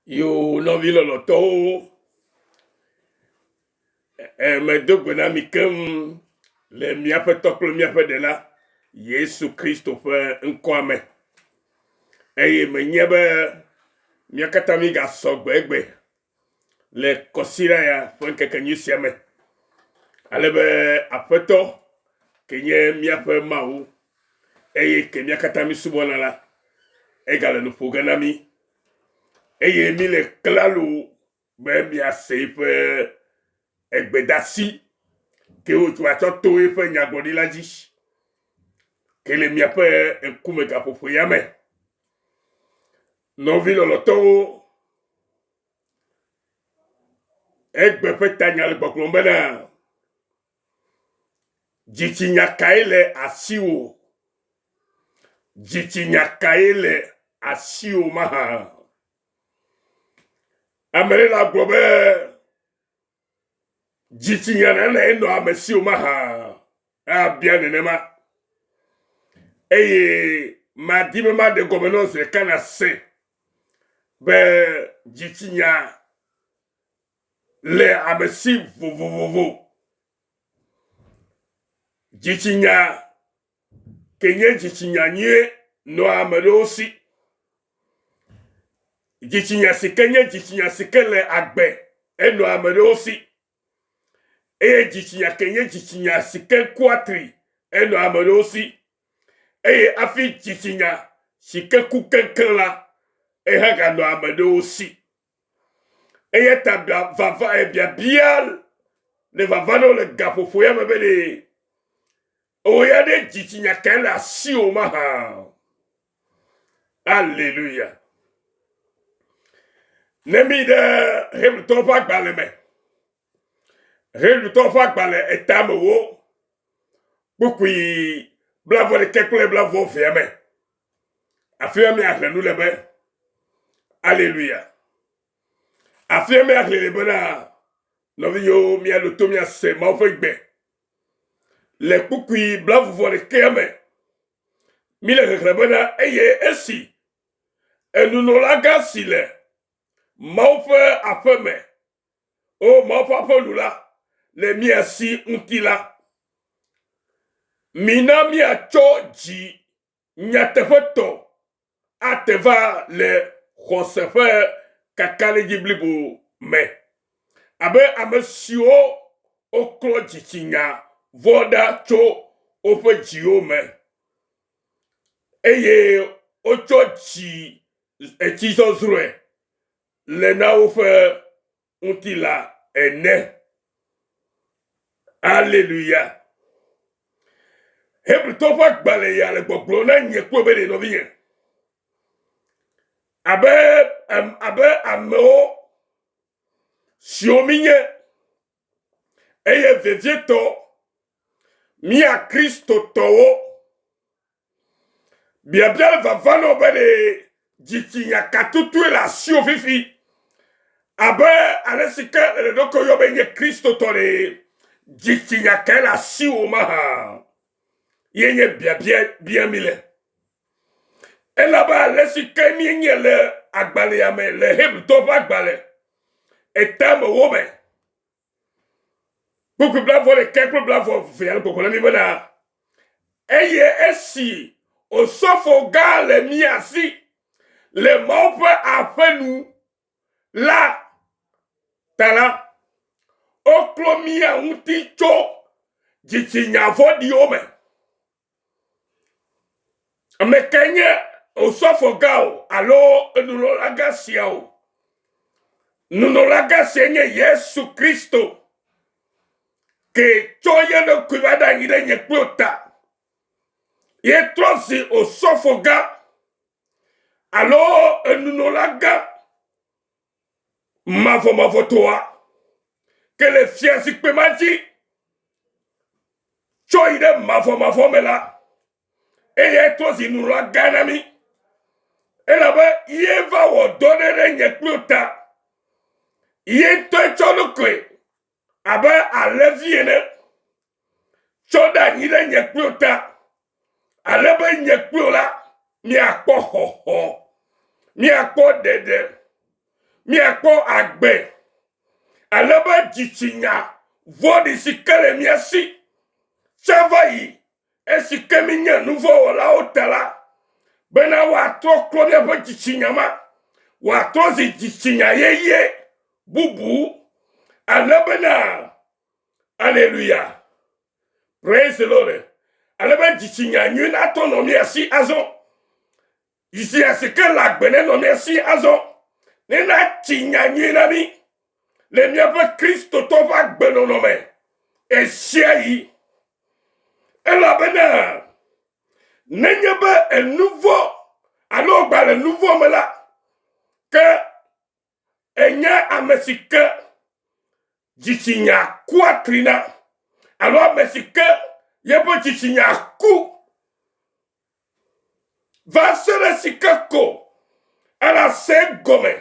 Yo nɔvi lɔlɔtɔwo, e, medo gbe na mi keŋ le míaƒe tɔ kple míaƒe ɖela Yesu Kristo ƒe ŋkɔa me. Eye menye be mía katã mígasɔ gbe egbe le kɔsiɖa ya ƒe ŋkekenyui sia me. Ale be Aƒetɔ ke nye míaƒe Mawu eye ke mía katã mísubɔna la, egale nu ƒo ge na mí eye míle klalo be míase eƒe egbedasi ke wòatsɔ to eƒe nyagblɔɖila dzi ke le miaƒe ŋkume gaƒoƒo ya me. Nɔvi lɔlɔtɔwo, egbe ƒe tanya le gbɔgblɔm bena dzitsinya kae le asiwò? Dzitsinya kae le asiwò mahã? Ame ɖe la gblɔ be dzitsinya nana enɔ ame siwò mahã? Abia nenema. Eye madi be maɖe gɔme na wò zi ɖeka nàse be dzitsinya le ame si vovovovo. Dzitsinya ke nye dzitsinya nyui nɔa ame ɖewo si. Dzitsinya si ke nye dzitsinya si ke le agbe enɔa ame ɖewo si. Eye dzitsinya ke nye dzitsinya si ke kua tri enɔa ame ɖewo si. Eye hafi dzitsinya si ke ku keŋkeŋ la, eha ganɔa ame ɖewo si. Eya ta vava eh, biabia le vava na wo le gaƒoƒo ya me be ɖe wò ya ɖe dzitsinya kae le asiwò mahã. Aleluya. Ne mi ɖe Hebritɔwo ƒe agbalẽ me, Hebritɔwo ƒe agbalẽ etamewo kpukpui blavɔ ɖekɛ kple blavɔ evea me. Afi ma míaxlẽ nu le be, Aleluya. Afi ma míaxlẽ le bena, nɔvinyewo míaɖo to míase Mawu ƒe gbe. Le kpukpui blavɔ ɖekɛa me, míle xexlẽ bena, eye esi enunɔlagã si le Mawu ƒe aƒe me, o Mawu ƒe aƒe nu la, le mía si ŋuti la, mina míatsɔ dzi nyateƒetɔ ate va le xɔse ƒe kakaɖedzi blibo me, abe ame siwo woklɔ dzitsinya vɔ̃ ɖa tso woƒe dziwo me, eye wotsɔ dzi etsi zɔzrɔ̃e le na woƒe ŋutilã ene. Aleluya. Hebritɔwo ƒe agbalẽ ya le gbɔgblɔm na nye kpɔe be ɖe nɔvinye. Abe abe amewo siwo mínye eye vevietɔ mía Kristotɔwo Biabia le vava na wò be ɖe dzitsinya ka tutue le asiwò fifi? Abe ale si ke le ɖokuiwò yɔ be nye Kristotɔ ɖe, dzitsinya kae le asiwò mahã? Ye nye biabia bia mi le. Elabe ale si ke míenye le agbalẽa me le Hebritɔwo ƒe agbalẽ etamewo me Kpukpui blavɔ ɖeka kple blavɔ evea le gbɔgblɔm na mí bena, eye esi osɔfo gã le mía si le Mawu ƒe aƒe nu la ta la, woklɔ mía ŋuti tso dzitsinya vɔ̃ɖiwo me. Ame kae nye osɔfogã o alo nunɔlagã sia o? Nunɔlagã sia nye Yesu Kristo ke tsɔ ye ɖokui va ɖe anyi ɖe nye kple wò ta. Ye trɔ zi osɔfogã alo enunɔlagã mavɔmavɔtɔa ke le fiazikpui ma dzi tsɔ yi ɖe mavɔmavɔ me la, eyae trɔ zi nunɔlagã na mí. Elabe ye va wɔ dɔ ɖe ɖe nye kple wò ta. Ye ŋutɔe tsɔ ɖokui abe alẽvi ene tsɔ ɖe anyi ɖe nye kple wò ta ale be nye kple wò la míakpɔ xɔxɔ, míakpɔ ɖeɖe. míakpɔ agbe ale be dzitsinya vɔ̃ɖi si ke le mía si tsã va yi esi ke mínye nuvɔ̃wɔlawo ta la, bena woatrɔ klɔ míaƒe dzitsinya ma, wòatrɔ zi dzitsinya yeye bubu, ale bena, aleluya, praise the Lord, ale be dzitsinya nyui natɔ nɔ mía si azɔ. Dzitsinya si ke le agbe nenɔ mía si azɔ, ne natsi nya nyui na mí le míaƒe Kristotɔ ƒe agbenɔnɔ me ɣesiaɣi. Elabena nenye be enu vɔ̃ alo gba le nu vɔ̃ me la, ke enye ame si ke dzitsinya kua tri na alo ame si ke yeƒe dzitsinya ku va se ɖe si ke ko ela se gɔme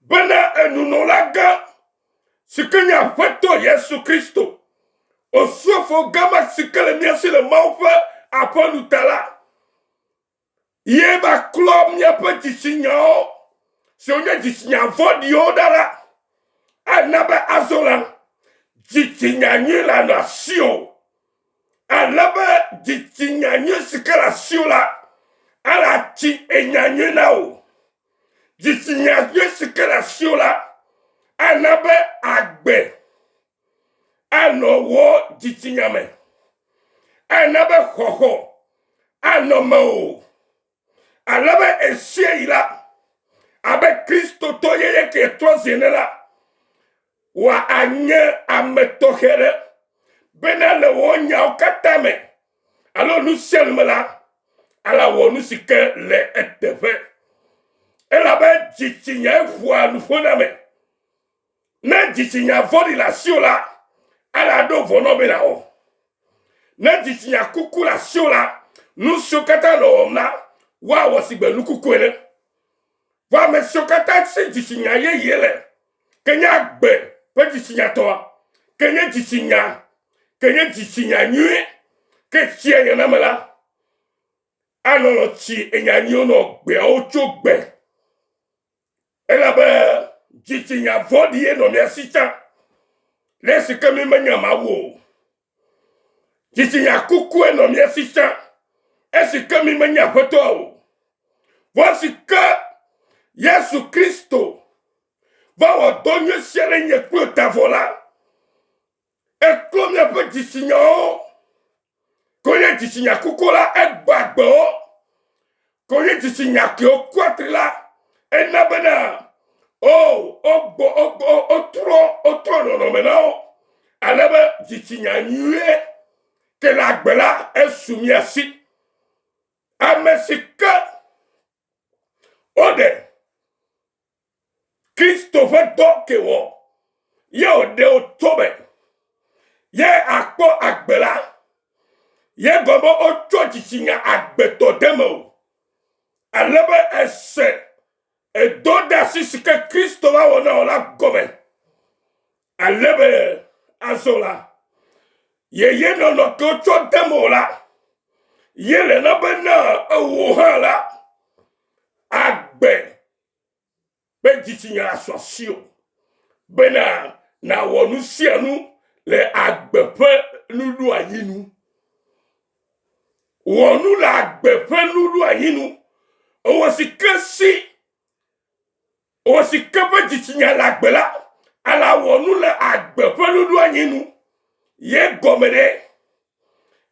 bena enunɔlagã si ke nye Aƒetɔ Yesu Kristo, osɔfo gã ma si ke le mía si le Mawu ƒe aƒe nu ta la, ye va klɔ míaƒe dzitsinyawo siwo nye dzitsinya vɔ̃ɖiwo ɖa la, ana be azɔ la, dzitsinya nyui la nɔ asiwò. Ale be dzitsinya nyui si ke le asiwò la, ala tsi enya nyui na wò. Dzitsinya nyui si ke le asiwò la, ana be agbe anɔ wò dzitsinya me. Ana be xɔxɔ anɔ mewò. Ale be esia yi la, abe Kristotɔ yeye ke trɔ zi ene la, wòa anye ame tɔxɛ ɖe bena le wò nyawo katã me alo nu sia nu me la, ala wɔ nu si ke le eteƒe. Elabe dzitsinyae ƒoa nuƒo na ame. Ne dzitsinya vɔ̃ɖi le asiwò la, ala ɖo vɔ̃ nɔ be nàwɔ. Ne dzitsinya kuku le asiwò la, nu siwo katã nɔ wɔm la, woawɔ sigbe nu kuku ene. Vɔ ame siwo katã si dzitsinya yeye le, ke nye agbe ƒe dzitsinyatɔa, ke nye dzitsinya, ke nye dzitsinya nyui, ke tsia nya na me la, anɔ nɔ tsi enya nyuiwo nɔ gbeawo tso gbe. Elabe dzitsinya vɔ̃ɖi ye nɔ mía si tsã, le esi ke mí menya Mawu o. Dzitsinya kukue nɔ mía si tsã, esi ke mí menya Aƒetɔa o. Vɔ esi ke Yesu Kristo va wɔ dɔ nyui sia ɖe nye kple ta vɔ la, eklɔ míaƒe dzitsinyawo. Ke wonye dzitsinya kuku la, egbɔ agbe wo. Ke wonye dzitsinya kewo ku atri la, ena bena o wogbɔ wotrɔ wotrɔ nɔnɔme na wo ale be dzitsinya nyuie ke le agbe la esu mía si. Ame si ke woɖe Kristo ƒe dɔ ke wɔ ye wòɖe wò tso me ye akpɔ agbe la ye gɔme wotsɔ dzitsinya agbetɔ de me o ale be ese edɔ de asi si ke Kristo va wɔ na wò la gɔme ale be azɔ la yeye nɔnɔ ke wotsɔ de me o la ye le na be na ewò hã la agbe be dzitsinya asu asiwò bena nàwɔ nu sia nu le agbe ƒe nuɖoanyi nu. Wɔ nu le agbe ƒe nuɖoanyi nu. Ewɔ si ke si ewɔ si ke ƒe dzitsinya le agbe la, ala wɔ nu le agbe ƒe nuɖoanyi nu. Ye gɔme ɖe?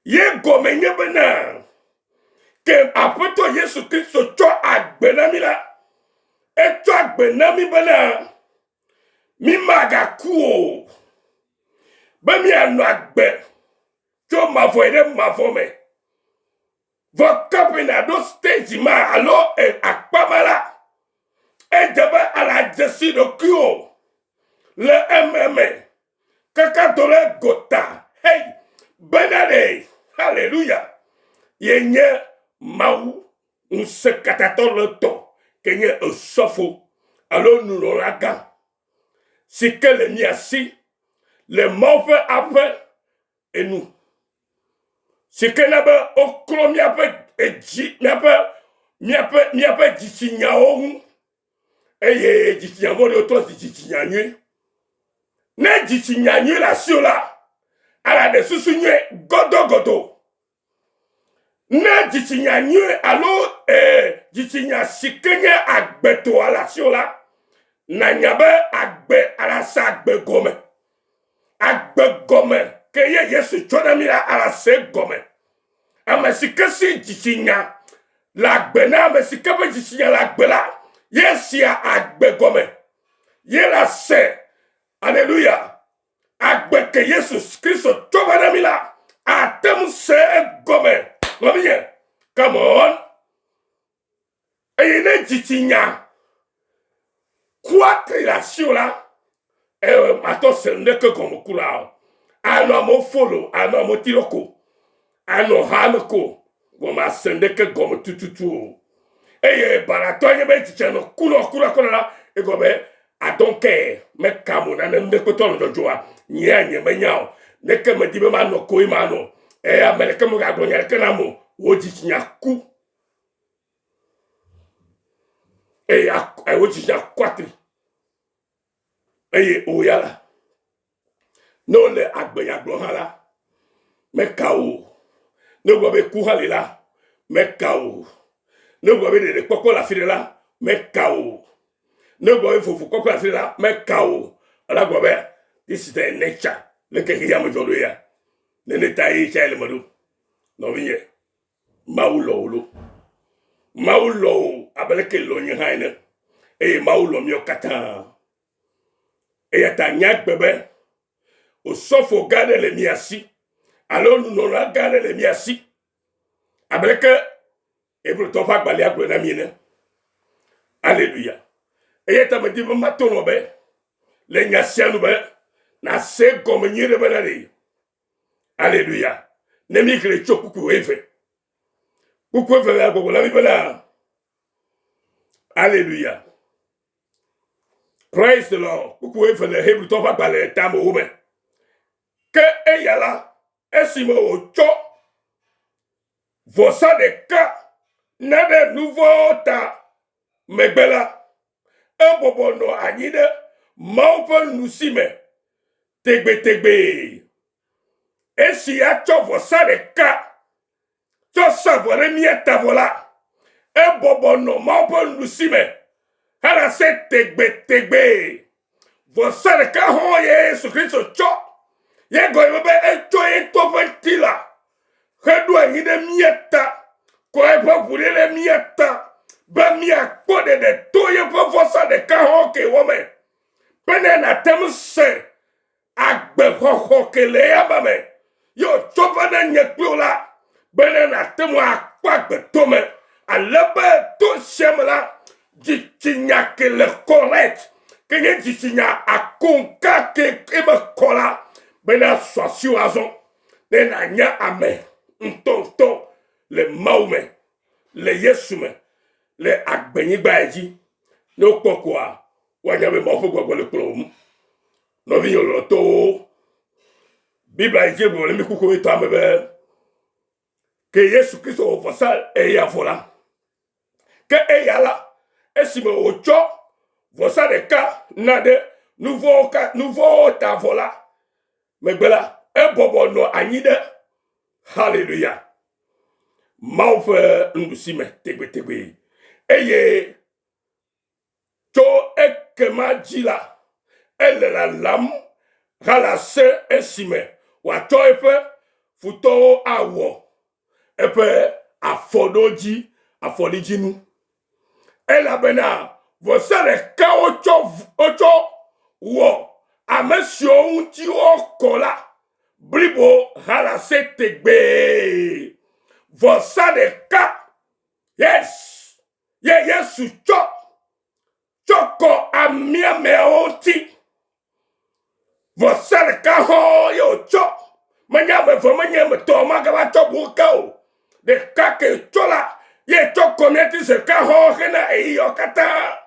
Ye gɔme nye bena ke Aƒetɔ Yesu Kristo tsɔ agbe na mí la, etsɔ agbe na mí bena mí magaku o, be míanɔ agbe tso mavɔ yi ɖe mavɔ me. Vɔ kaƒe nàɖo stage ma alo akpa ma la, edze be ala dzesi ɖokuiwò le ememe kaka do ɖe gota hei bena ɖe haleluya ye nye Mawu ŋusẽkatatɔ le tɔ ke nye osɔfo alo nunɔlagã si ke le mia si le Mawu ƒe aƒe enu si ke na be woklɔ míaƒe edzi míaƒe míaƒe míaƒe dzitsinyawo ŋu. Eye dzitsinya vɔ̃ɖiwo trɔ zi dzitsinya nyui. Ne dzitsinya nyui le asiwò la, ala ɖe susu nyui gɔdɔgɔdɔ. Ne dzitsinya nyui alo ee, dzitsinya si ke nye agbetɔa le asiwò la, nànya be agbe alase agbe gɔme. Agbe gɔme ke ye Yesu tsɔ na mí la alase gɔme. Ame si ke si dzitsinya le agbe na ame si ke ƒe dzitsinya le agbe la, ye sia agbe gɔme. Ye la se, aleluya, agbe ke Yesu Kristo tsɔ va na mí la, ate ŋu se egɔme. Nɔvinye, come on. Eye ne dzitsinya kua tri le asiwò la, eye matɔ se nu ɖeke gɔme kura o. Anɔ amewo follow, anɔ amewo ti ɖo ko, anɔ ha me ko, vɔ mase nu ɖeke gɔme tututu o. Eye baɖatɔ nye be dzitsinya nɔ kunɔ kura kura la, egɔme be I don't care, meka mo nane nu ɖe kpetɔ nɔ dzɔdzɔa, nyea nye menya o. Neke medi be manɔ koe manɔ. Eye ame ɖeke megagblɔ nya ɖeke nam o. Wò dzitsinya ku. Eye wò dzitsinya ku atri. Eye wò ya la, ne wole agbenya gblɔ hã la, meka wò. Ne wogblɔ be ku hã li la, meka wò. Ne wogblɔ be ɖeɖekpɔkpɔ le afi ɖe la, meka wò. Ne wogblɔ be vovokpɔkpɔ le afi ɖe la, meka wò. Ela gblɔ be this is the nature. Leke xexea me dzɔ ɖo ya. Nene ta ye tsa le me ɖo. Nɔvinye, Mawu lɔ̃ wò lo. Mawu lɔ̃ wò abe leke lɔ̃ nye hã ene. Eye Mawu lɔ̃ míawo katã. Eya ta nya gbe be osɔfo gã aɖe le mía si alo nunɔla gã aɖe le mía si. Abe leke Hebritɔ ƒe agbalẽa gblɔe na mí ene. Aleluya. Eya ta medi be mato nɔ be le nya sia nu be nàse gɔme nyuie ɖe bena ɖe Aleluya. Ne míxlẽ tso kpukpui wuieve. Kpukpui eve la gbɔgblɔ na mí bena, Aleluya. Praise the Lord. Kpukpui wuieve le Hebritɔ ƒe agbalẽ tame wo me. Ke eya la, esime wòtsɔ vɔsa ɖeka na ɖe nuvɔ̃wo ta megbe la, ebɔbɔ nɔ anyi ɖe Mawu ƒe nusi me tegbetegbee. Esi atsɔ vɔsa ɖeka tsɔ sa vɔ ɖe mía ta vɔ la, ebɔbɔ nɔ Mawu ƒe nusi me helase tegbetegbee. Vɔsa ɖeka hɔ̃ ye Yesu Kristo tsɔ. Ye gɔme be etsɔ ye ŋutɔ ƒe ŋutilã heɖo anyi ɖe mía ta, kɔ eƒe ʋu ɖe ɖe mía ta be míakpɔ ɖeɖe to yeƒe vɔsa ɖeka hɔ̃ ke wɔ me. Bene nàte ŋu se agbexɔxɔ ke le eyama me ye wòtsɔ va na nye kple wò la, bene nàte ŋu akpɔ agbe to me, ale be to sia me la, dzitsinya ke le correct, ke nye dzitsinya akoŋka ke eme kɔ la, bene asu asiwò azɔ, ne nànya ame ŋutɔŋutɔ le Mawu me, le Yesu me, le agbenyigba ya dzi. Ne wokpɔ koa, woanya be Mawu ƒe gbɔgbɔ le kplɔwòm. Nɔvinye lɔlɔ̃tɔwo, Biblia yi dzi gblɔ le mí kuku etɔa me be ke Yesu Kristo wɔ vɔsa eya vɔ la, ke eya la, esime wòtsɔ vɔsa ɖeka na ɖe nuvɔ̃wo ka nuvɔ̃wo ta vɔ la megbe la, ebɔbɔ nɔ anyi ɖe Haleluya Mawu ƒe nuɖusi me tegbetegbe eye Tso ekema dzi la, ele lalam halase esime wòatsɔ eƒe futɔwo awɔ eƒe afɔɖodzi afɔɖidzinu. Elabena vɔsa ɖeka wotsɔ wotsɔ wɔ ame siwo ŋuti wokɔ la blibo halase tegbee. Vɔsa ɖeka, yes, ye Yesu tsɔ tsɔ kɔ amiameawo ŋuti. Vɔsa ɖeka hɔ̃ ye wòtsɔ. Menye ame eve, menye ame etɔ̃, magava tsɔ bu ke o. Ɖeka ke tsɔ la, ye tsɔ kɔ mía ŋuti zi ɖeka hɔ̃ hena ɣeyiɣiawo katã.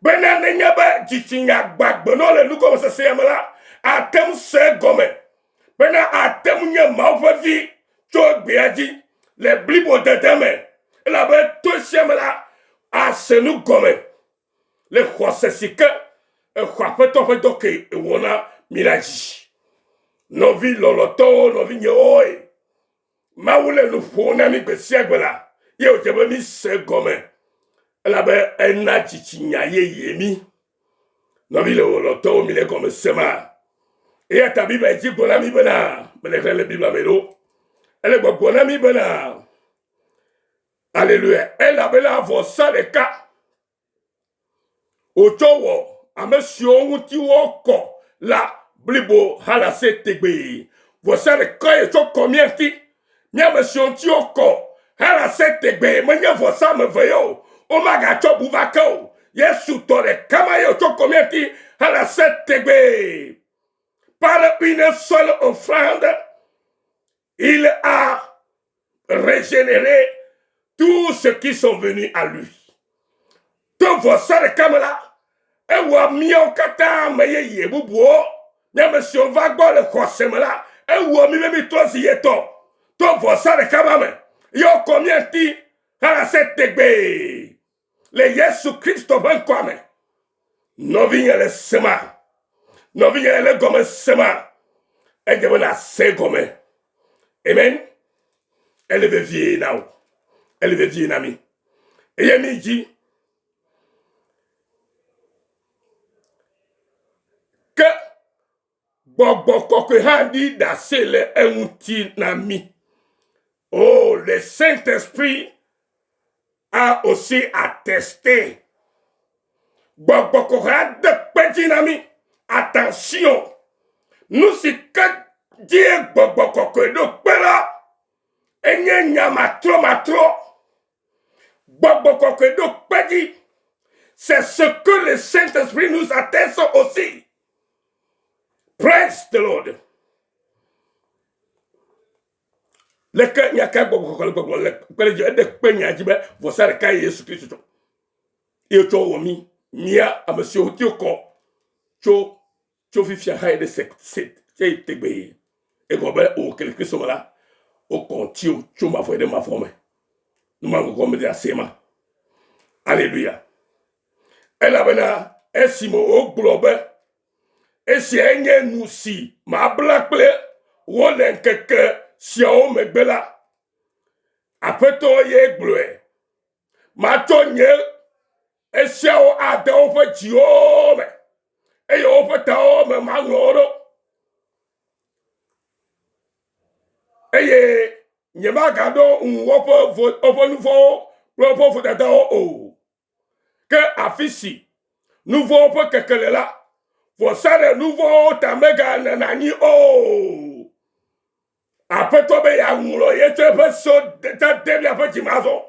Bena nenye be dzitsinya gbagbenɔ le nugɔmesesea me la, ate ŋu se egɔme bena ate ŋu nye Mawu ƒe vi tso egbea dzi le blibodede me, elabe to esia me la, ase nu gɔme. Le xɔse si ke exɔ Aƒetɔ ƒe dɔ ke ewɔ na mi la dzi. Nɔvi lɔlɔ̃tɔwo, nɔvinyewoe, Mawu le nu ƒom na mi gbe sia gbe la, ye wòdze be míse egɔme elabe ena dzitsinya yeye mí. Nɔvi lɔlɔ̃tɔwo, mi le egɔme sema? Eya ta Biblia dzi gblɔ na mí bena, mele xlẽ le Biblia me ɖo. Ele gbɔgblɔ na mí bena, Aleluya, elabena vɔsa ɖeka wòtsɔ wɔ ame siwo ŋuti wokɔ la blibo halase tegbee. Vɔsa ɖeka ye tsɔ kɔ mía ŋuti, mía ame siwo ŋuti wokɔ halase tegbee. Menye vɔsa ame eve ye o, womagatsɔ bu va ke o. Yesu tɔ ɖeka ma ye wòtsɔ kɔ mía ŋuti halase tegbee. Par une seule offrande, il a régénéré tous ceux qui sont venus à lui. To vɔsa ɖeka me la, ewɔ míawo katã ame yeye bubuwo, mía ame siwo va gbɔ le xɔse me la, ewɔ mí be mítrɔ zi ye tɔ. To vɔsa ɖeka ma me, ye wokɔ mía ŋuti halase tegbee le Yesu Kristo ƒe ŋkɔa me. Nɔvinye le sema, nɔvinye le gɔme sema, edze be nàse gɔme. Amen. Ele vevie na wò. Ele vevie na mi. Eye mi dzi. Ke gbɔgbɔ kɔkɔe hã ɖi ɖase le eŋuti na mí. Oh, le Saint-Esprit a aussi attesté. Gbɔgbɔ kɔkɔe ade kpe dzi na mí. Attention! Nu si ke dzie gbɔgbɔ kɔkɔe ɖo kpe la, enye nya matrɔmatrɔ. Gbɔgbɔ kɔkɔe ɖo kpe dzi. C'est ce que le Saint-Esprit nous atteste aussi. Praise the Lord. Leke nya ka gbɔgbɔ kɔkɔe le gbɔgblɔ le kpe ɖe dzi eɖe kpe nya dzi be vɔsa ɖeka ye Yesu Kristo tsɔ. Ye wòtsɔ wɔ mí, mía ame siwo ŋuti wokɔ tso tso fifia hã yi ɖe se se se yi tegbee. Egɔme be wò ke le Kristo me la, wokɔ ŋutiwò tso mavɔ yi ɖe mavɔ me. Nu ma gɔme ɖe ase ma. Aleluya. Elabena esime wogblɔ be esiae nye nu si mabla kple wo le ŋkeke siawo megbe la, Aƒetɔ ye gblɔe. Matsɔ nye esiawo ade woƒe dziwo me, eye woƒe tawo me maŋlɔ wo ɖo. Eye nyemagaɖo ŋu woƒe woƒe nu vɔ̃wo kple woƒe vodadawo o. Ke afi si nu vɔ̃wo ƒe keke le la, vɔsa ɖe nu vɔ̃wo ta meganɔna anyi o. Aƒetɔ be yeaŋlɔ ye tsɔ eƒe sewo de miaƒe dzi me azɔ.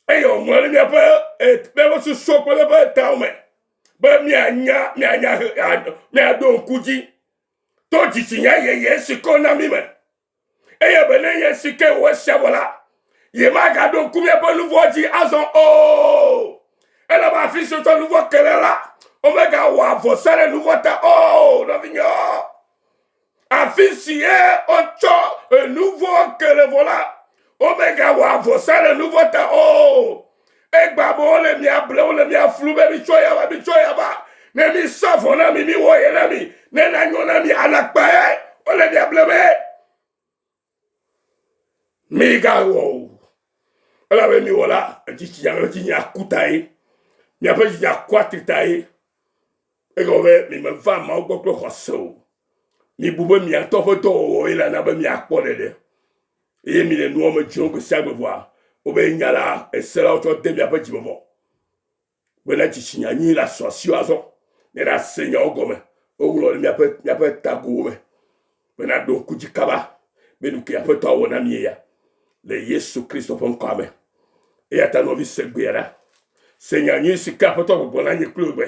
Eye wòŋlɔ ɖe miaƒe miaƒe susuwo kple miaƒe tawo me be mianya mianya miaɖo ŋku dzi to dzitsinya yeye si kɔ na mí me. Eye be ne ye si ke wɔ esia vɔ la, yemagaɖo ŋku míaƒe nu vɔ̃ dzi azɔ o. Elabe afi si wotsɔ nu vɔ̃ ke le la, womegawɔa vɔsa ɖe nu vɔ̃ ta o, nɔvinyewo. Afi si ye wotsɔ enu vɔ̃ ke le vɔ la, womegawɔa vɔsa ɖe nu vɔ̃ ta o. Egba be wole mia ble, wole mia flu be mitsɔ ya va, mitsɔ ya va. Ne misa vɔ na mi, miwɔ ye na mi, ne nanyo na mi, alakpae wole mia ble be migawɔ o. Elabe miwɔ la, dzitsinya miaƒe dzitsinya ku tae, miaƒe dzitsinya ku atri tae. Egɔme be mimeva Mawu gbɔ kple xɔse o. Mibu be mia ŋutɔ ƒe dɔwɔwɔwoe le ana be miakpɔ ɖeɖe. Eye mi le nua me dzrom gbe sia gbe vɔa, wobe nya la, ese la wotsɔ de miaƒe dzime vɔ. Bena dzitsinya nyui la su asiwò azɔ, ne nàse nyawo gɔme, woŋlɔ ɖe miaƒe miaƒe tagowo me. Bena ɖo ŋku dzi kaba be nu ke Aƒetɔ awɔ na mi ya le Yesu Kristo ƒe ŋkɔa me. Eya ta nɔvi se gbea ɖa. Se nya nyui si ke Aƒetɔ gbɔgblɔ na nye kple wò gbe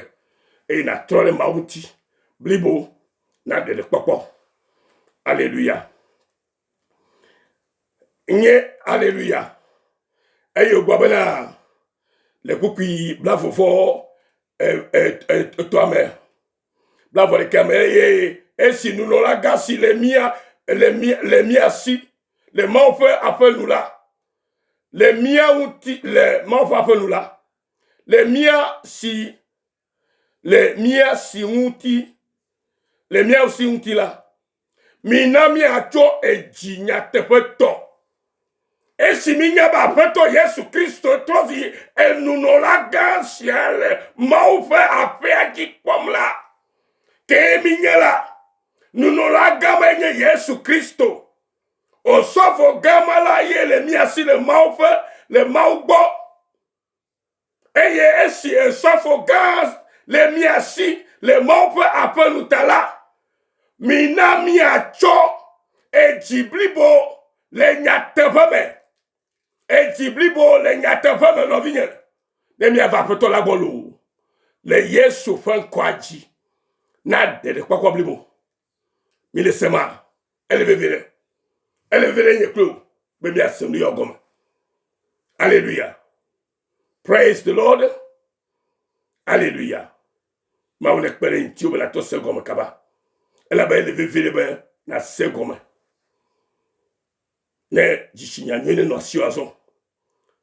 eye nàtrɔ ɖe Mawu ŋuti blibo na ɖeɖekpɔkpɔ. Aleluya. Nye aleluya. Eye wògblɔ bena le kpukpui blavɔvɔ etɔa me, blavɔ ɖeka me eye esi nunɔlagã si le mía le mía le mía si le Mawu ƒe aƒe nu la, le mía ŋuti le Mawu ƒe aƒe nu la, le mía si le mía si ŋuti le mía si ŋuti la, mina míatsɔ edzi nyateƒetɔ. Esi mínya be Aƒetɔ Yesu Kristo trɔ zi enunɔla gã sia le Mawu ƒe aƒea dzi kpɔm la, kee mínye la, nunɔla gã mae nye Yesu Kristo. Osɔfo gã ma la ye le mía si le Mawu ƒe le Mawu gbɔ. Eye esi esɔfo gã le mía si le Mawu ƒe aƒe nu ta la, mina míatsɔ edzi blibo le nyateƒe me. Edzi blibo le nyateƒe me, nɔvinye, ne míava Aƒetɔ la gbɔ loo, le Yesu ƒe ŋkɔa dzi, na ɖeɖekpɔkpɔ blibo. Mile sema, ele veve ɖe. Ele veve ɖe nye kple wò be míase nu yawo gɔme. Aleluya. Praise the Lord. Aleluya. Mawu nekpe ɖe ŋutiwò be nàtɔ se gɔme kaba. Elabe ele veve ɖe be nàse gɔme. Ne dzitsinya nyui nenɔ asiwò azɔ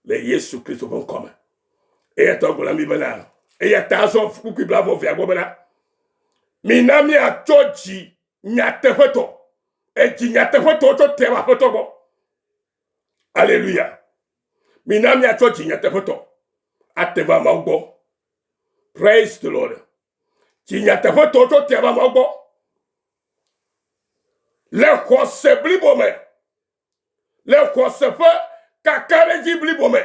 le Yesu Kristo ƒe ŋkɔ me. Eya ta wogblɔ na mi bena, eya ta azɔ kpukpui blaeve vea gbɔ bena, mina míatsɔ dzi nyateƒetɔ, edzi nyateƒetɔ tsɔ te aƒetɔ gbɔ. Aleluya. Mina míatsɔ dzi nyateƒetɔ ate va Mawu gbɔ. Praise the Lord. Dzi nyateƒetɔ tsɔ te va Mawu gbɔ. Le xɔse blibo me. Le xɔse ƒe kakaɖedzi blibo me.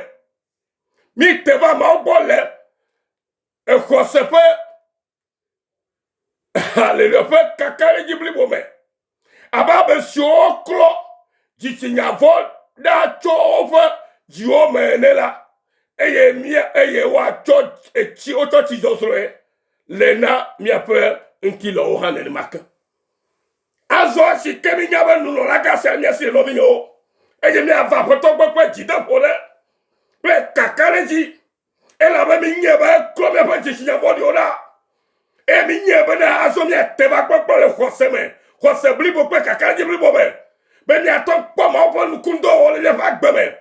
Míte va Mawu gbɔ le exɔse ƒe Haleluya ƒe kakaɖedzi blibo me. Abe ame siwo klɔ dzitsinya vɔ ɖa tso woƒe dziwo me ene la, eye mía eye woatsɔ etsi wotsɔ tsi zɔzrɔ̃e le na míaƒe ŋutilɔwo hã nenema ke. Azɔ esi ke mínya be nunɔlagã sia mía si le nɔvinyewo, eye míava Aƒetɔ gbɔ kple dzideƒo ɖe kple kakaɖedzi elabe míenyae be eklɔ míaƒe dzitsinya vɔ̃ɖiwo ɖa eye míenyae bena azɔ míate va gbɔgbɔ le xɔse me, xɔse blibo kple kakaɖedzi blibo me, be míate ŋu kpɔ Mawu ƒe nukudɔwɔwɔ le míaƒe agbe me,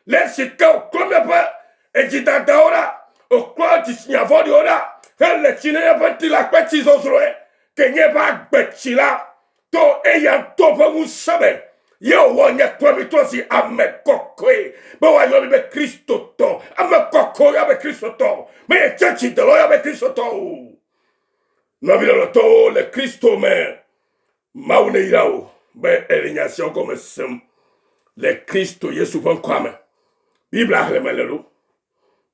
le esi ke wòklɔ míaƒe edzidadawo ɖa, wòklɔ dzitsinya vɔ̃ɖiwo ɖa hele tsi na míaƒe ŋutilã kple tsi zɔzrɔ̃e, ke nye eƒe agbetsi la To eya ŋutɔ ƒe ŋusẽ me ye wòwɔ nye kple mi trɔ zi ame kɔkɔe be woayɔ mi be Kristotɔ. Ame kɔkɔe ya be Kristotɔ. Menye tsɛtsi delawo ya be Kristotɔ o. Nɔvi lɔlɔtɔwo le Kristo me, Mawu neyra wò be èle nya siawo gɔme sem le Kristo Yesu ƒe ŋkɔa me. Biblia xlẽm mele ɖo.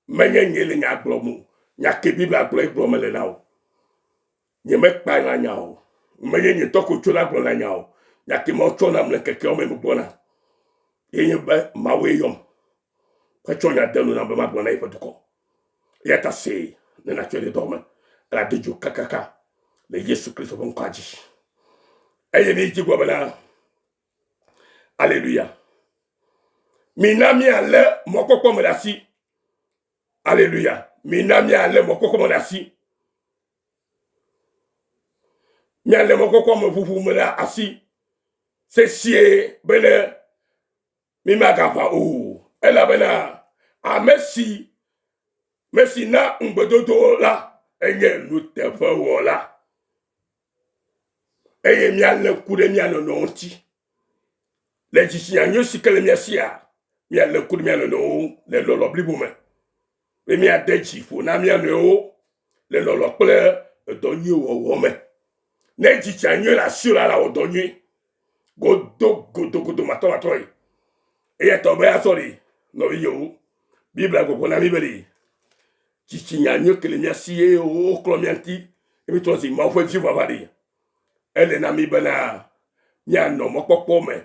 Menye nyee le nya gblɔm o. Nya ke Biblia gblɔe gblɔm mele na wò. Nyemekpa na nya o. Menye nye ŋutɔ ko tsona gblɔna nya o. Nya ke Mawu tsɔ nam le ŋkekeawo me megblɔna ye nye be Mawue yɔm hetsɔ nya de nu nam be magblɔ na yeƒe dukɔ. Eya ta see ne nàtsɔe ɖe dɔ me ela de dzo kakaka le Yesu Kristo ƒe ŋkɔa dzi. Eye mi dzi gblɔ bena, Aleluya. Mina míalé mɔkpɔkpɔ me ɖe asi. Aleluya. Mina míalé mɔkpɔkpɔ me ɖe asi. Míalé mɔkpɔkpɔ me ʋuʋu me ɖe asi sesĩe bene mímagaʋã o, elabena ame si ame si na ŋugbedodo la enye nuteƒewɔla. Eye míalé ŋku ɖe mía nɔnɔewo ŋuti. Le dzitsinya nyui si ke le mía sia, míalé ŋku ɖe mía nɔnɔewo ŋu le lɔlɔ̃ blibo me be míade dzi ƒo na mía nɔewo le lɔlɔ̃ kple edɔ nyui wɔwɔ me. Ne dzitsinya nyui le asiwò la, lawɔ dɔ nyui godo godogodo matɔmatɔe. Eya ta be azɔ ɖe nɔvinyewo, Biblia gbɔgblɔ na mí be ɖe dzitsinya nyui ke le mía si ye woklɔ mía ŋuti ye mítrɔ zi Mawu ƒe vi vava ɖe. Ele na mí bena míanɔ mɔkpɔkpɔ me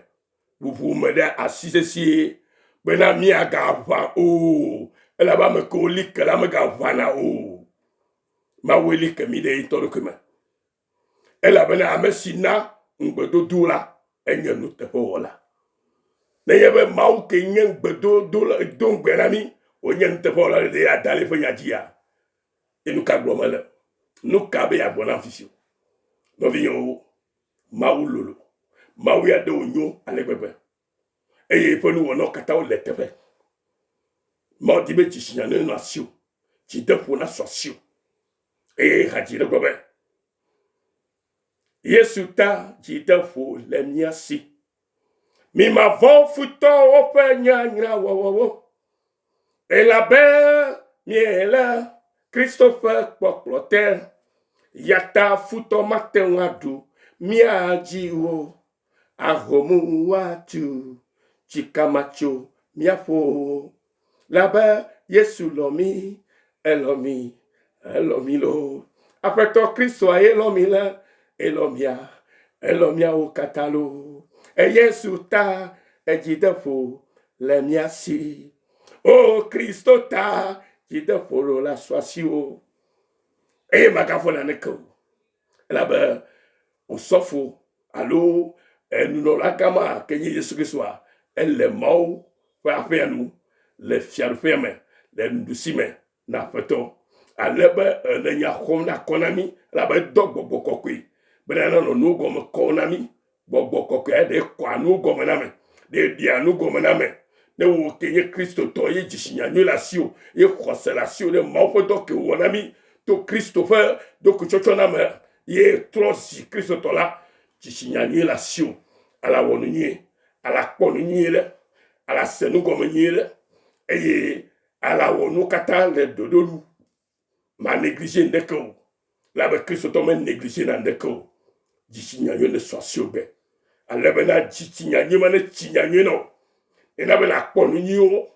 ʋuʋu me ɖe asi sesĩe bena míagaʋã o, elabe ame kewo li ke la megaʋãna o. Mawue li ke mí ɖe ye ŋutɔ ɖokui me. Elabena ame si na ŋugbedodo la, enye nuteƒewɔla. Nenye be Mawu ke nye ŋugbedodo la, do ŋugbe na mí, wònye nuteƒewɔla ɖe yeada le eƒe nya dzia? Ye nu ka gblɔm mele? Nu ka be yeagblɔ nam fifi? Nɔvinyewo, Mawu lolo. Mawu ya ɖe wònyo ale gbegbe. Eye eƒe nuwɔnawo katã wole eteƒe. Mawu di be dzitsinya nenɔ asiwò. Dzideƒo nasu asiwò. Eye hadzi ɖe gblɔ be, Yesu ta dzideƒo le mía si. Mimavɔ̃ futɔwo ƒe nyanyrawɔwɔwo, elabe míele Kristo ƒe kpɔkplɔ te. Eyata futɔ mate ŋu aɖu mía dzi o. Ahomu woatu, dzika matso mía ƒo o. Labe Yesu lɔ̃ mí, elɔ̃ mí, elɔ̃ mí loo. Aƒetɔ Kristoa ye lɔ̃ mí le, elɔ̃ mía, elɔ̃ míawo katã loo. Yesu ta edzideƒo le mía si. O Kristo ta dzideƒo ɖo la su asiwò. Eye màgavɔ̃ naneke o. Elabe osɔfo alo enunɔlagã ma ke nye Yesu Kristoa, ele Mawu ƒe aƒea nu le fiaɖuƒea me le nuɖusi me na Aƒetɔ. Ale be ele nya xɔm na akɔ na mí elabe edɔ gbɔgbɔ kɔkɔe bena nanɔ nuwo gɔme kɔm na mí. Gbɔgbɔ kɔkɔea ɖe kɔa nuwo gɔme na ame, ɖe ɖea nu gɔme na ame. Ne wò ke nye Kristotɔ ye dzitsinya nyui le asiwò, ye xɔse le asiwò ɖe Mawu ƒe dɔ ke wòwɔ na mí to Kristo ƒe ɖokuitsɔtsɔ na me ye trɔ zi Kristotɔ la, dzitsinya nyui le asiwò. Ale awɔ nu nyuie, ale akpɔ nu nyuie ɖe, ale ase nu gɔme nyuie ɖe eye ale awɔ nuwo katã le ɖoɖo nu. Ma négligé ŋɖeke o. Elabe Kristotɔ me négligé na ŋɖeke o. Dzitsinya nyui ne su asiwò gbe. Ale bena dzitsinya nyui ma ne tsi nya nyui na wò. Nena be nàkpɔ nu nyuiwo.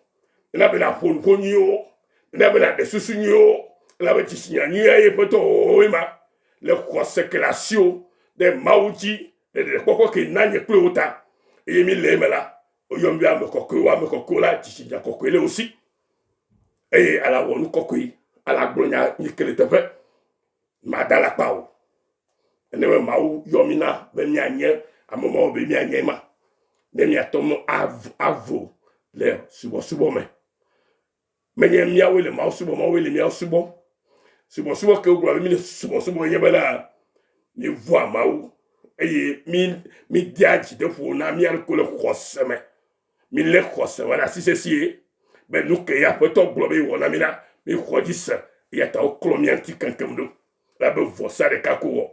Nena be nàƒo nuƒo nyuiwo. Nena be nàɖe susu nyuiwo. Elabe dzitsinya nyuia ye ƒe dɔwɔwɔwoe ma. Le xɔse ke le asiwò ɖe Mawu dzi le ɖeɖekpɔkpɔ ke na nye kple wò ta eye mi le eme la, woyɔ mi be ame kɔkɔewo. Ame kɔkɔewo la, dzitsinya kɔkɔe le wo si. Eye ala wɔ nu kɔkɔe, ala gblɔ nya yi ke le teƒe. Mada alakpa o. Nenema Mawu yɔ mi na be mianye ame mawo be mianye ma. Ne miatɔ mɔ avo le subɔsubɔ me. Menye míawoe le Mawu subɔm, Mawue le míawo subɔm. Subɔsubɔ ke wogblɔ be míle subɔsubɔ nye bena míevɔ̃a Mawu eye mí mídea dzi ɖe ƒo na mía ɖokui le xɔse me. Mílé xɔse me ɖe asi sesĩe be nu ke ye Aƒetɔ gblɔ be yewɔ na mí la, míxɔ edzi se eya ta woklɔ mía ŋuti keŋkeŋ ɖo. Elabe vɔsa ɖeka ko wɔ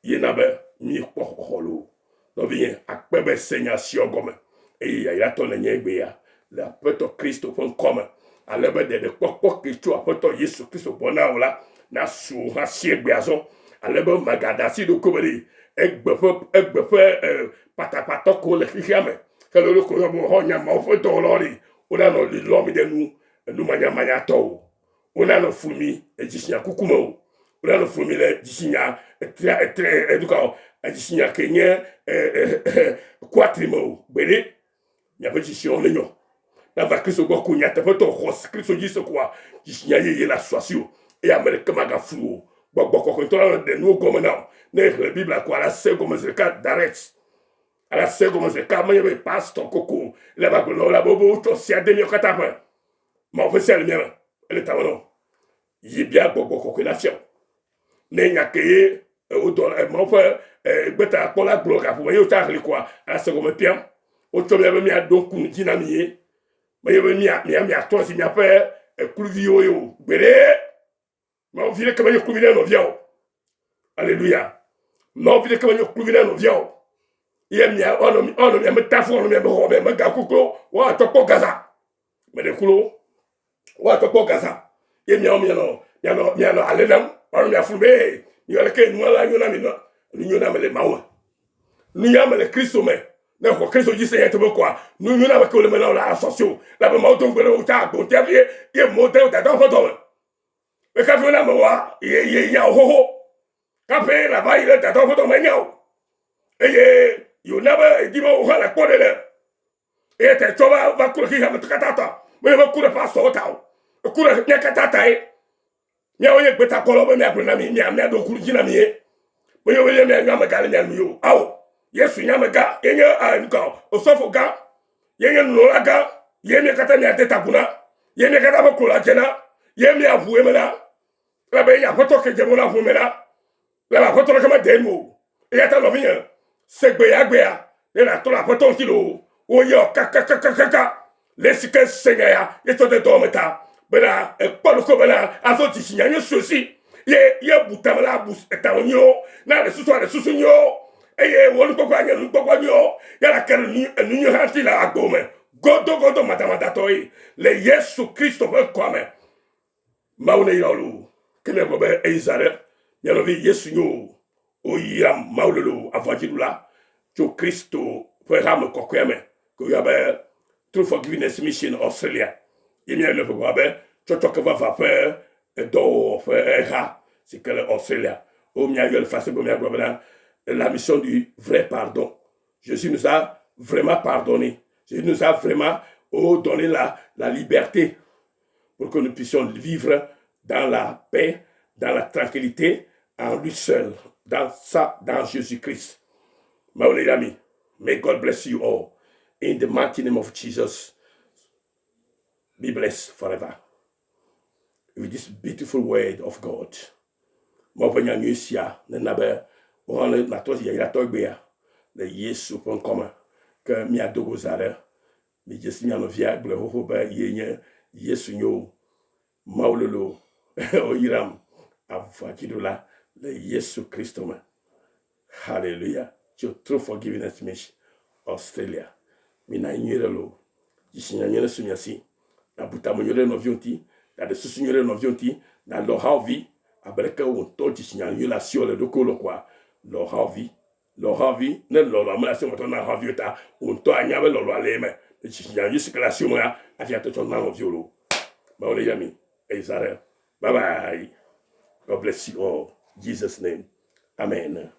ye na be míekpɔ xɔxɔ loo. Nɔvinye, akpe be èse nya siawo gɔme eye yayratɔ nènye egbea le Aƒetɔ Kristo ƒe ŋkɔ me, ale be ɖeɖekpɔkpɔ ke tso Aƒetɔ Yesu Kristo gbɔ na wò la nasu wò hã si egbea azɔ, ale be màgaɖe asi ɖokuiwò me ɖi egbe ƒe egbe ƒe e, patapatɔ ko le xexea me hele wo ɖokui yɔm be woxɔ nya Mawu ƒe dɔwɔlawo ɖi, wonanɔ li lɔm ɖe nu enumanyamanyatɔ o. Wonanɔ fu mi le dzitsinya kuku me o. Wonanɔ fu mi le dzitsinya etria etre eduka o. Dzitsinya ke nye kuatri me o. Gbeɖe miaƒe dzitsinyawo nenyo. Nava Kristo gbɔ ko nyateƒetɔ xɔ Kristo dzi se koa dzitsinya yeye la su asiwò eye ame ɖeke magafu o. Gbɔgbɔ kɔkɔetɔ la ɖe nuwo gɔme na wò. Ne èxlẽ Biblia koa la se gɔme zi ɖeka direct. Ala se gɔme zi ɖeka menye be pastor koko le va gblɔ na wo la be wotsɔ sea de míawo katã ƒe. Mawu ƒe sea le mía me. Ele tame na wò. Yi bia gbɔgbɔ kɔkɔe nafia wò. Ne nya ke ye wodɔ Mawu ƒe gbetakpɔla gblɔ gaƒoƒo ye wotsa ʋli koa, ase gɔme piam. Wotsɔ mía be míaɖo ŋku nu dzi na mi ye. Menye be mía mía miatrɔ asi miaƒe kluviwo ye o. Gbeɖe! Mawu vi ɖeke menye kluvi na nɔvia o. Aleluya. Mawu vi ɖeke menye kluvi na nɔvia o. Ye mia woanɔ mi woanɔ mia me tafu woanɔ mia me xɔ me me gakuklo woatɔ kpɔ gaza. Meɖe kulo woatɔ kpɔ gaza. Ye miawo mianɔ mianɔ mianɔ ale nam woanɔ mia flu be miwɔ leke nua la nyo na mi nɔ nu nyo na me le Mawu me. Nunya me le Kristo me. Ne xɔ Kristo dzi se nyateƒe koa, nu nyo na me ke wole me na wo la asɔ si o. Labe Mawu do ŋugbe ɖe wo ta agbɔntia vie ye mɔ de dada ƒe dɔ me. Mekafi wona mewɔa ye ye nya o xoxo. Kaƒe lava yi ɖe dada ƒe dɔ me nya o. Eye yona be edi be wohã le kpɔ ɖe. Eye te tsɔ va va ku ɖe xexea me katã ta. Menye be ku ɖe pastor ta o. Eku ɖe mía katã ta ye. Míawo nye gbetakpɔlawo be míagblɔ na mi, mía míaɖo ŋku dzi na mi ye. Menye be mía nye amegã le mia nu ye o. Ao, Yesu nye amegã, ye nye nuka o, osɔfo gã, ye nye nunɔla gã, ye mía katã míade ta agu na, ye mía katã ƒe klo la dze na, ye míaʋu eme na. Elabe ye nye Aƒetɔ ke dze be wonaʋu eme na. Elabe Aƒetɔ ɖeke mede enu o. Eya ta nɔvinye, se gbe ya gbea, ne nàtrɔ le Aƒetɔ ŋuti loo, woyɔ kakakakaka le esi ke se nya ya ye tsɔ de dɔwɔme ta. Bena ekpɔ ɖokɔ bena azɔ dzitsinya nye sue si ye ye bu tame la bu etame nyuiwo na ɖe susu aɖe susu nyuiwo eye wò nukpɔkpɔ anye nukpɔkpɔ nyuiwo ya la ke ɖe enu nyui hã ŋuti le agbo me godogodo madamadatɔe le Yesu Kristo ƒe ŋkɔa me. Mawu neyra wò loo. Ke míagblɔ be eyi zã ɖe mía nɔvi Yesu nyo o. Woyram Mawu lolo avɔdziɖula tso Kristo ƒe hame kɔkɔea me ke woyɔa be True Forgiveness Mission Australia. Ye míayɔnɛ ƒe gɔme be tsɔtsɔke vavã ƒe edɔwɔwɔ ƒe eha si ke le Australia. Wo míayɔe le Fransegbe me míagblɔ bena la mission du vrai pardon. Jésus nous a vraiment pardonné. Jésus nous a vraiment oh, donné la, la liberté pour que nous puissions vivre dans la paix, dans la tranquillité, en lui seul, dans ça, dans Jésus-Christ. Mawu May God bless you all. In the mighty name of Jesus, be blessed forever. With this beautiful word of God. Mawu ƒe nya nyui sia nena be wò hã nàtrɔ zi yayratɔ egbea le Yesu ƒe ŋkɔ me. Ke míado go zã ɖe. Midze si mia nɔvia gblɔe xoxo be yee nye Yesu nyo Mawu lolo woyram avɔadziɖula le Yesu Kristo me. Hallelujah. Tso True Forgiveness Mission, Australia. Mina anyi nyuie ɖe loo. Dzitsinya nyuie nesu mia si. Nàbu tame nyuie ɖe nɔviwò ŋuti. Nàɖe susu nyuie ɖe nɔviwò ŋuti. Nàlɔ̃ hawòvi abe leke wò ŋutɔ dzitsinya nyuie le asiwò le ɖokuiwò lɔ koa, lɔ̃ hawòvi. Lɔ̃ hawòvi. Ne lɔlɔ̃a mele asiwò me na hawòviwò ta, wò ŋutɔ anya be lɔlɔ̃a le eme. Ne dzitsinya nyui si ke le asiwò mea, hafi ate tsɔ na nɔviwò loo. Mawu neyra mi. Eye zã ɖe. Bye bye. God bless you all. Jesus name. Amen.